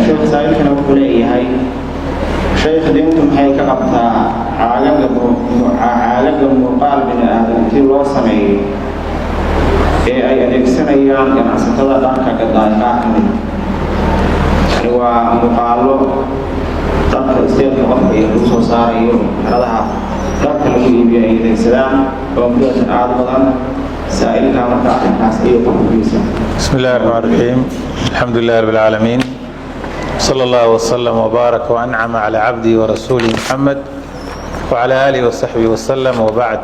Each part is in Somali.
Sheekh, saa'ilkana wuxuu leeyahay: Sheekh, diintu maxay ka qabtaa caagaga muuqaal bini aadam intii loo sameeyo ee ay adeegsanayaan ganacsatada dharka gadaay qaar ka mid? Yani waa muuqaalo dharka isteelka qofka iyo lagu soo saarayo, xeradaha dharka lagu iibiyo ay adeegsadaan oo muddatan aada badan. Saa'ilka marka arrinkaas iyo qofkiisa. بسم الله الرحمن الرحيم، الحمد لله رب العالمين، صلى الله وسلم وبارك وأنعم على عبده ورسوله محمد وعلى آله وصحبه وسلم، وبعد.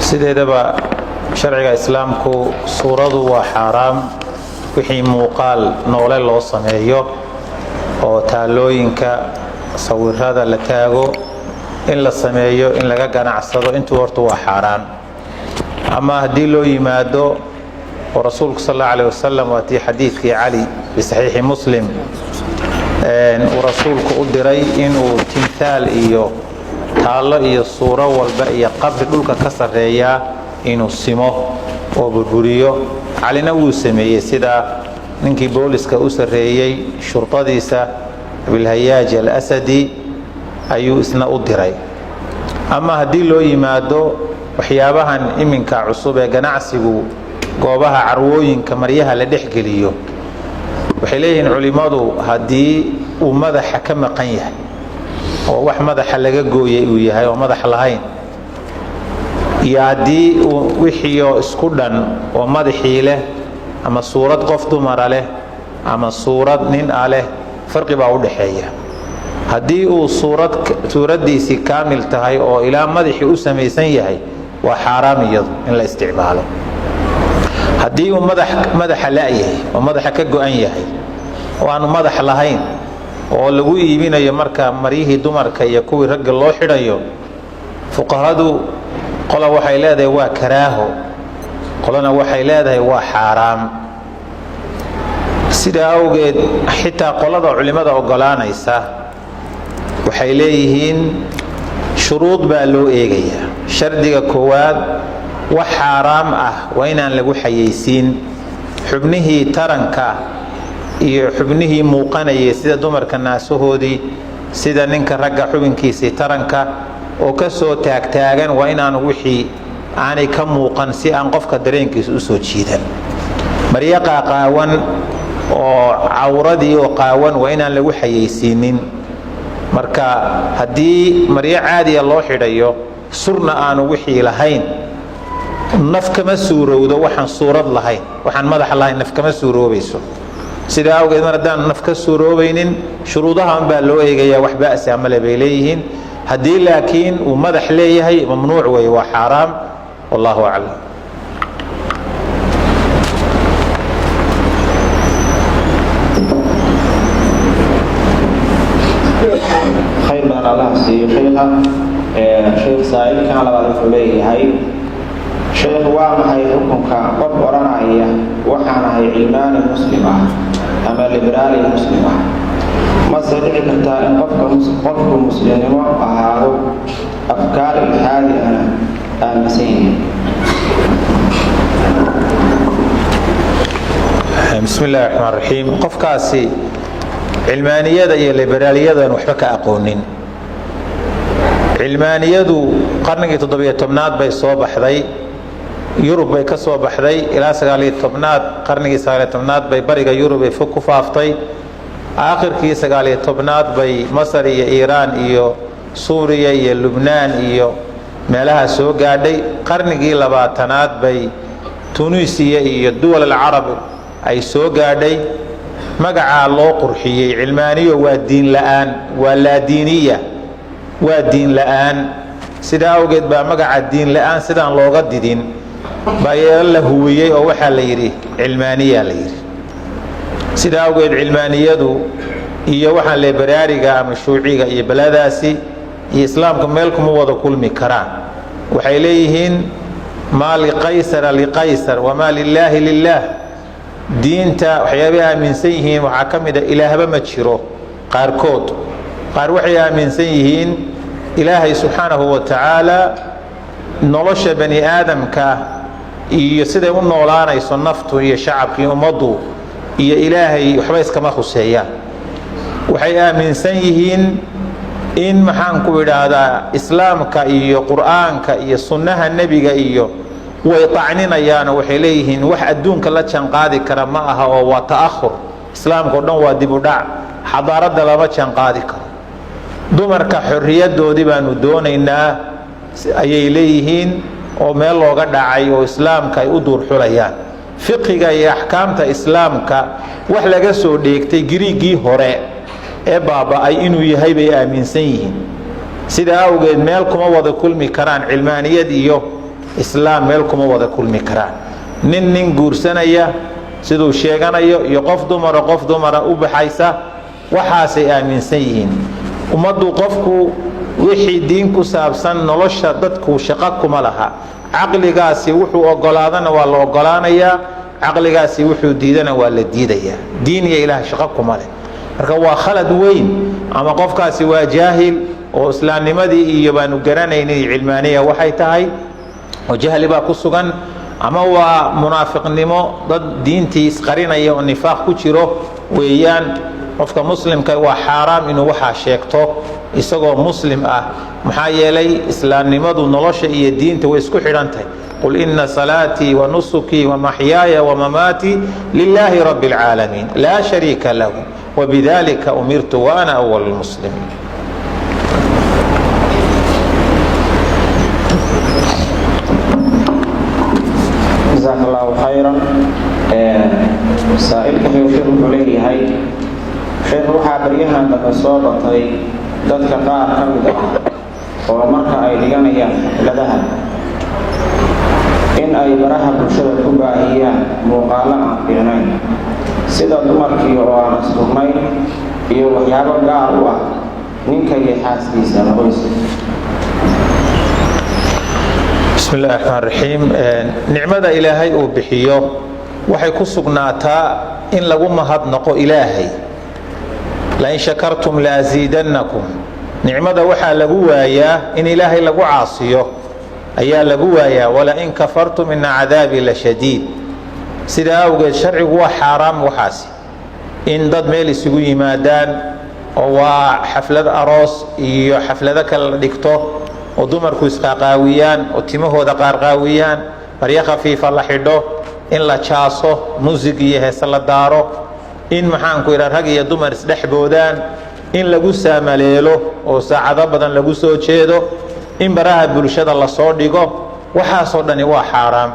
Sideedaba sharciga Islaamku suuradu waa xaaraam, wixii muuqaal noole loo sameeyo oo taalooyinka sawirada la taago, in la sameeyo, in laga ganacsado, intuu horta waa xaaraan. Ama haddii loo yimaado oo rasuulku sal allahu alيه wasalam, waa tii xadiidkii Cali fi saxiixi Muslim uu rasuulku u diray inuu timthaal iyo taallo iyo suuro walba iyo qabri dhulka ka sarreeyaa inuu simo oo burburiyo. Calina wuu sameeyey, sida ninkii booliska u sarreeyey shurtadiisa, Abilhayaaj Alasadi, ayuu isna u diray. Ama haddii loo yimaado waxyaabahan iminka cusub ee ganacsigu, goobaha carwooyinka maryaha la dhexgeliyo, waxay leeyihiin culimmadu, haddii uu madaxa ka maqan yahay oo wax madaxa laga gooyay uu yahay oo madax lahayn, iyo haddii uu wixiioo isku dhan oo madaxii leh, ama suurad qof dumara leh ama suurad nin ah leh, farqi baa u dhaxeeya. Haddii uu suurad suuraddiisii kaamil tahay oo ilaa madaxii u samaysan yahay, waa xaaraam iyadu in la isticmaalo. Haddii uu madaxa la'yahay oo madaxa ka go'an yahay oo aanu madax lahayn oo lagu iibinayo marka maryihii dumarka iyo kuwii ragga loo xidhayo, fuqahadu qola waxay leedahay waa karaaho, qolana waxay leedahay waa xaaraam. Sidaa awgeed xitaa qolada culimmada ogolaanaysa waxay leeyihiin shuruud baa loo eegayaa. Shardiga koowaad, wax xaaraam ah waa inaan lagu xayeysiin. Xubnihii taranka iyo xubnihii muuqanayay, sida dumarka naasahoodii, sida ninka ragga xubinkiisii taranka oo ka soo taagtaagan, waa inaanu wixii aanay ka muuqan, si aan qofka dareenkiisa usoo jiidan. Maryo qaaqaawan oo cawradii oo qaawan waa inaan lagu xayeysiinin. Marka haddii maryo caadiya loo xidhayo, surna aanu wixii lahayn, naf kama suurowdo. Waxaan suurad lahayn, waxaan madax lahayn, naf kama suuroobayso. Sidaa awgeed mar haddaan naf ka suuroobaynin, shuruudahan baa loo eegayaa, wax ba'sa male bay leeyihiin. Haddii laakiin uu madax leeyahay, mamnuuc weeye, waa xaaraam. Wallahu aclam. Khayr badan Allaha siiyo sheykha. Sheekh, saa'ilkan labaad wuxuu leeyahay: Sheekh, waa maxay xukunka qof odhanaya waxaan ahay cilmaani Muslim ah ama liberaali Muslim ah? Mase dhici kartaa in qofka qofku muslimnimo ahaado, afkaar ilxaadi ahna aaminsan yihiin? Bismi illahi raxmaan raxiim. Qofkaasi cilmaaniyada iyo liberaaliyadaan waxba ka aqoonin. Cilmaaniyadu qarnigii 17aad bay soo baxday, Yurub bay ka soo baxday. Ilaa 19aad, qarnigii 19aad bay bariga Yurub ay fog ku faaftay. Aakhirkii 19aad bay Masar iyo Iiraan iyo Suuriya iyo Lubnaan iyo meelaha soo gaadhay. Qarnigii 20aad bay Tunisiya iyo duwal alcarab ay soo gaadhay. Magacaa loo qurxiyey cilmaaniyo waa diin la'aan, waa laadiiniya, waa diin la'aan. Sidaa awgeed baa magaca diin la'aan sidaan looga didin baa yeelo la huwiyey oo waxaa la yidhi cilmaaniya la yidhi. Sidaa awgeed cilmaaniyadu iyo waxaan leberaariga ama shuuciga iyo baladaasi iyo Islaamka meel kuma wada kulmi karaan. Waxay leeyihiin maa liqaysara liqaysar wamaa lilaahi lilaah. Diinta waxyaabay aaminsan yihiin waxaa ka mid a ilaahba ma jiro qaarkood. Qaar waxay aaminsan yihiin Ilaahay subxaanahu wa tacaala nolosha bani aadamka iyo siday u noolaanayso naftu iyo shacabkii ummaddu iyo Ilaahay waxba iskama khuseeyaan. Waxay aaminsan yihiin in, maxaan ku idhaahdaa, Islaamka iyo Qur'aanka iyo sunnaha Nebiga iyo way tacninayaanoo waxay leeyihiin wax adduunka la janqaadi kara ma aha, oo waa ta'ahur, Islaamka o dhan waa dib u dhac, xadaaradda lama janqaadi karo, dumarka xorriyadoodii baanu doonaynaa ayay leeyihiin, oo meel looga dhacay oo Islaamka ay u duurxulayaan. Fiqiga iyo axkaamta Islaamka wax laga soo dheegtay Giriigii hore ee baaba-ay inuu yahay bay aaminsan yihiin. Sidaa awgeed meel kuma wada kulmi karaan, cilmaaniyad iyo Islaam meel kuma wada kulmi karaan. Nin guursanaya siduu sheeganayo iyo qof dumara qof dumara u baxaysa, waxaasay aaminsan yihiin. Ummaddu qofku wixii diin ku saabsan nolosha dadku shaqo kuma laha. Caqligaasi wuxuu ogolaadana waa la ogolaanayaa, caqligaasi wuxuu diidana waa la diidayaa. Diin iyo Ilaah shaqo kuma leh. Marka waa khalad weyn, ama qofkaasi waa jaahil oo islaamnimadii iyo baanu garanaynin cilmaaniya waxay tahay oo jahli baa ku sugan, ama waa munaafiqnimo, dad diintii isqarinaya oo nifaaq ku jiro weeyaan. Qofka muslimka waa xaaraam inuu waxaa sheegto isagoo muslim ah, maxaa yeelay islaamnimadu nolosha iyo diinta way isku xidhan tahay. Qul ina salaatii wa nusukii wa maxyaaya wa mamaatii lilaahi rabbi اlcaalamiin laa shariika lahu wbidalika umirtu wa ana awal lmuslimiin. Jasaaka Allahu khayran. Saa-ilka xigo, sheekh, wuxuu leeyahay: sheekh, waxaa baryahan dambe soo batay dadka qaar ka mid ah oo marka ay dhiganayaan xafladaha in ay baraha bulshada ku baahiyaan muuqaalo aan fiicnayn, sida dumarkii oo aan asturnayn iyo waxyaabo gaar u ah ninka iyo xaaskiisa ama qoyska. Bismi illahi raxmaan raxiim. Nicmada Ilaahay uu bixiyo waxay ku sugnaataa in lagu mahadnaqo Ilaahay. Lain shakartum laasiidannakum. Nicmada waxaa lagu waayaa in Ilaahay lagu caasiyo ayaa lagu waayaa. Walain kafartum ina cadaabii la shadiid. Sidaa awgeed sharcigu waa xaaraam waxaasi, in dad meel isugu yimaadaan oo waa xaflad aroos iyo xaflado kale la dhigto oo dumarku isqaaqaawiyaan oo timahooda qaarqaawiyaan, maryo khafiifa la xidho, in la jaaso, musig iyo heese la daaro, in, maxaanku idhaha, rag iyo dumar isdhex boodaan, in lagu saamaleelo oo saacado badan lagu soo jeedo, in baraha bulshada lasoo dhigo, waxaasoo dhani waa xaaraam.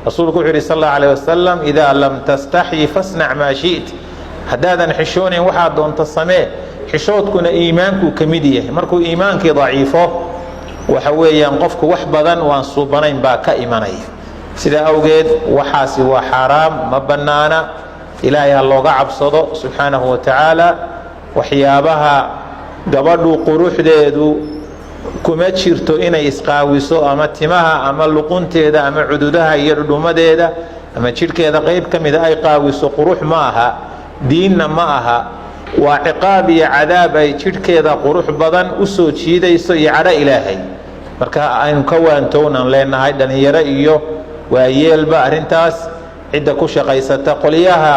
Rasuulku wuxuu yidhi sal allahu alayh wasalam: idaa lam tastaxyi fasnac maa shi't. Haddaadan xishoonayn, waxaad doonto samee. Xishoodkuna iimaankuu ka mid yahay. Markuu iimaankii daciifo, waxa weeyaan qofku wax badan waan suubanayn baa ka imanaya. Sidaa awgeed waxaasi waa xaaraam, ma bannaana. Ilaahay ha looga cabsado subxaanahu wa tacaala. Waxyaabaha gabadhu quruxdeedu kuma jirto inay isqaawiso, ama timaha ama luqunteeda ama cududaha iyo dhudhumadeeda ama jidhkeeda qayb ka mida ay qaawiso. Qurux ma aha, diinna ma aha. Waa ciqaab iyo cadaab ay jidhkeeda qurux badan u soo jiidayso iyo cadho Ilaahay. Marka aynu ka waantownan leenahay dhallinyaro iyo waayeelba arrintaas cidda ku shaqaysata, qolyaha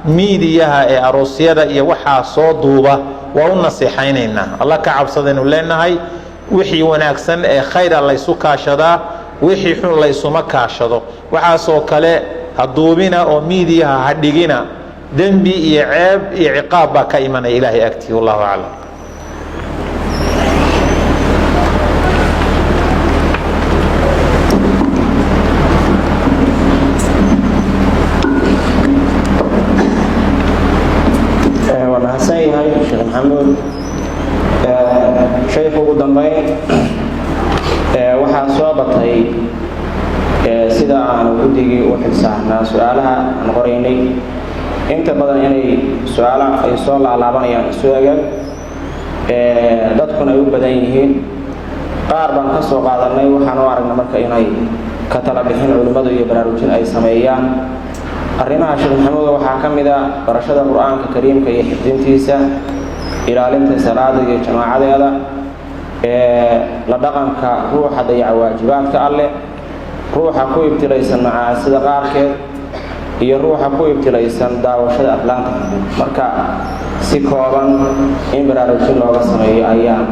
miidiyaha ee aroosyada iyo waxaa soo duuba waa u nasiixaynaynaa. Alla ka cabsadaynu leenahay. Wixii wanaagsan ee khayra laysu kaashadaa, wixii xun laysuma kaashado. Waxaasoo kale ha duubina oo miidiyaha ha dhigina. Dembi iyo ceeb iyo ciqaab baa ka imanaya Ilaahay agtii. Wallahu aclam. Waa mahadsan yahay Sheekh Maxamuud. Sheekhu, ugu dambeyn, waxaa soo batay, sida aanu guddigii u xilsaarnaa su-aalaha aan qoraynay, inta badan inay su-aalaha ay soo laalaabanayaan isu egeeg, dadkuna ay u badan yihiin. Qaar baan ka soo qaadanay, waxaan u aragnay marka inay ka tala bixin culimmadu iyo baraarujin ay sameeyaan arrimaha. Sheekh Maxamuud, waxaa ka mid a barashada Qur-aanka Kariimka iyo xifdintiisa, ilaalinta salaada iyo jamaacadeeda, la dhaqanka ruuxa dayaca waajibaadka Alleh, ruuxa ku ibtilaysan macaasida qaarkeed. Iyo ruuxa ku ibtilaysan daawashada aflaanta xunxun. Marka si kooban in baraarujin looga sameeyo ayaan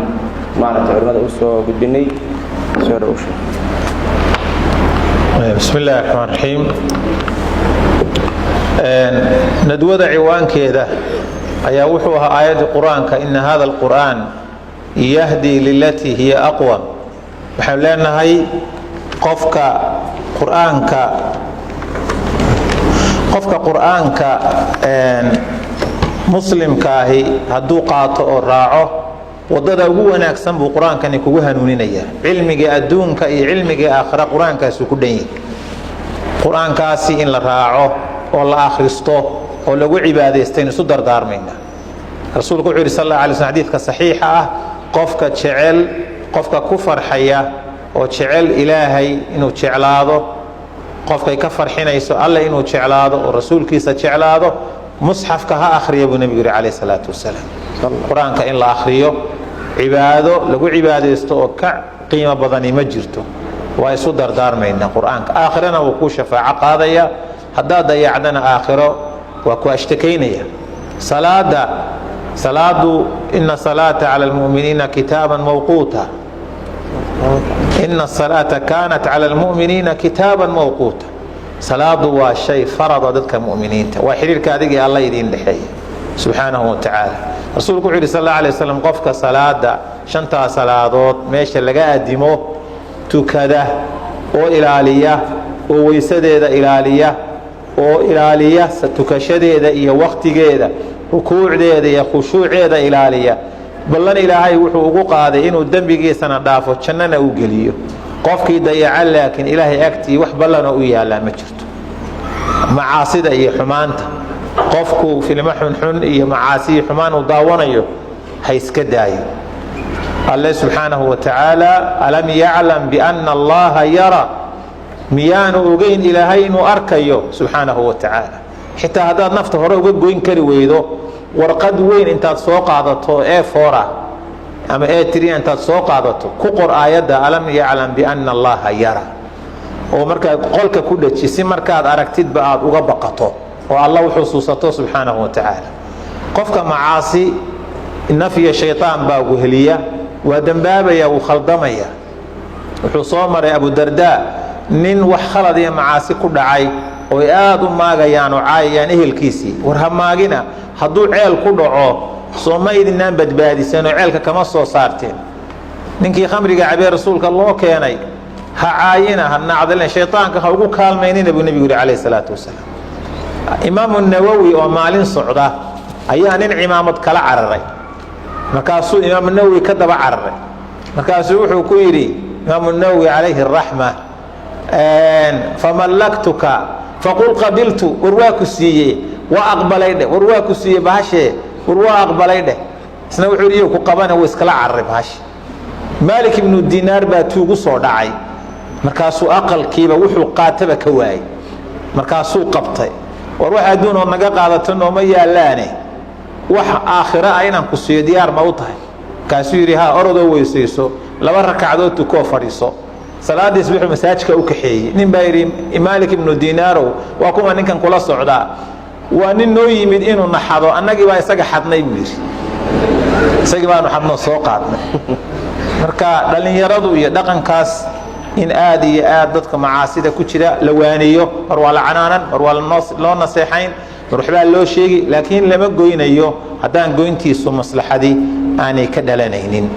maaragtay culimmada u soo gudbinay. Soo dhowsha. Bismi illahi raxmaan raxiim. Nadwada ciwaankeeda ayaa wuxuu ahaa aayaddii Qur-aanka, "Ina hada alqur'aan yahdi lilatii hiya aqwam." Waxaanu leenahay qofka Qur-aanka muslimka ahi hadduu qaato oo raaco, wadada ugu wanaagsan buu Qur-aankani kugu hanuuninayaa. Cilmiga adduunka iyo cilmiga aakhira Qur-aankaasuu ku dhan yahay. Qur-aankaasi in la raaco oo la akhristo oo lagu cibaadaystaynu isu dardaarmayna. Rasuulku wuxuu yidhi sal alla alay slm xadiidka saxiixa ah: qofka jecel, qofka ku farxaya oo jecel Ilaahay inuu jeclaado, qofkay ka farxinayso Alle inuu jeclaado oo Rasuulkiisa jeclaado, musxafka ha akhriya, buu Nebigu yidhi calayh salaatu wasalaam. Qur-aanka in la akhriyo, cibaado lagu cibaadaysto oo ka qiimo badani ma jirto. Waa isu dardaarmayna Qur-aanka. Aakhirana wuu kuu shafaaco qaadaya, haddaad dayacdana aakhiro waa ku ashtakaynaya. Salaada, salaadu, "Ina salaata cala lmuminiina kitaaban mawquuta, ina asalaata kaanat cala lmuminiina kitaaban mawquuta." Salaadu waa shay farada dadka muminiinta, waa xiriirka adiga ee Alla idiin dhexeeya subxaanahu wa tacaala. Rasuulku wuxuu yidhi sal alla alay waslam: qofka salaada shantaa salaadood meesha laga adimo tukada oo ilaaliya oo weysadeeda ilaaliya oo ilaaliya tukashadeeda iyo waktigeeda, rukuucdeeda iyo khushuuceeda ilaaliya, ballan Ilaahay wuxuu ugu qaaday inuu dembigiisana dhaafo, jannana u geliyo. Qofkii dayaca laakiin, Ilaahay agtii wax ballanoo u yaallaa ma jirto. Macaasida iyo xumaanta, qofku filmo xunxun iyo macaasiyi xumaan uu daawanayo ha iska daayo. Alle subxaanahu wa tacaala, "Alam yaclam biana Allaha yara?" Miyaanu ogeyn Ilaahay inuu arkayo subxaanahu wa tacaala? Xitaa haddaad nafta hore uga goyn kari weydo, warqad weyn intaad soo qaadato, A4 ama A3 intaad soo qaadato, ku qor aayadda "Alam yaclam biana Allaha yara" oo markaad qolka ku dheji, si markaad aragtidba aad uga baqato oo Alla u xusuusato subxaanahu wa tacaala. Qofka macaasi naf iyo shaytaan baa weheliya, waa dembaabaya, wuu khaldamaya. Wuxuu soo maray Abudardaa nin wax khalad iyo macaasi ku dhacay oy aada u maagayaan oo caayayaan ehelkiisii. "War ha maagina, hadduu ceel ku dhaco soo ma idinaan badbaadisan oo ceelka kama soo saarteen?" Ninkii khamriga cabee Rasuulka loo keenay, "Ha caayina, ha nacdalina, shaytaanka ha ugu kaalmaynina," buu Nebigu yihi calayh salaatu wasalaam. Imaamu Nawowi oo maalin socda ayaa nin cimaamad kala cararay. Markaasuu Imaamu Nawowi ka daba cararay. Markaasuu wuxuu ku yidhi Imaamu Nawowi calayhi araxma: "Famallaktuka faqul qabiltu." "War waa ku siiyey, waa aqbalay dheh. War waa ku siiyey bahashee, war waa aqbalay dheh." Isna wuxuu yidhi: "Ku qabana." Wuu iskala cararay bahashi. Maalik Ibnu Dinaar baa tuugu soo dhacay. Markaasuu aqalkiiba wuxuu qaataba ka waayey. Markaasuu qabtay. "War wax adduun oo naga qaadato nooma yaallaane, wax aakhiro ah inaan ku siiyo diyaar ma u tahay?" Markaasuu yidhi: "Ha, orodoo weysayso, laba rakacdood tukoo, fadhiiso." Salaadiis wuxuu masaajidka u kaxeeyey. Nin baa yidhi: "Maalik Ibnu Dinaarow, waa kuma ninkan kula socdaa?" "Waa nin noo yimid inuu naxado, annagii baa isaga xadnay," buu yidhi. "Isagii baanu xadnoo soo qaadnay." Marka dhallinyaradu iyo dhaqankaas in aad iyo aad dadka macaasida ku jira la waaniyo. Mar waa la canaanan, mar waa loo naseexayn, mar waxbaa loo sheegi, laakiin lama goynayo haddaan goyntiisu maslaxadii aanay ka dhalanaynin.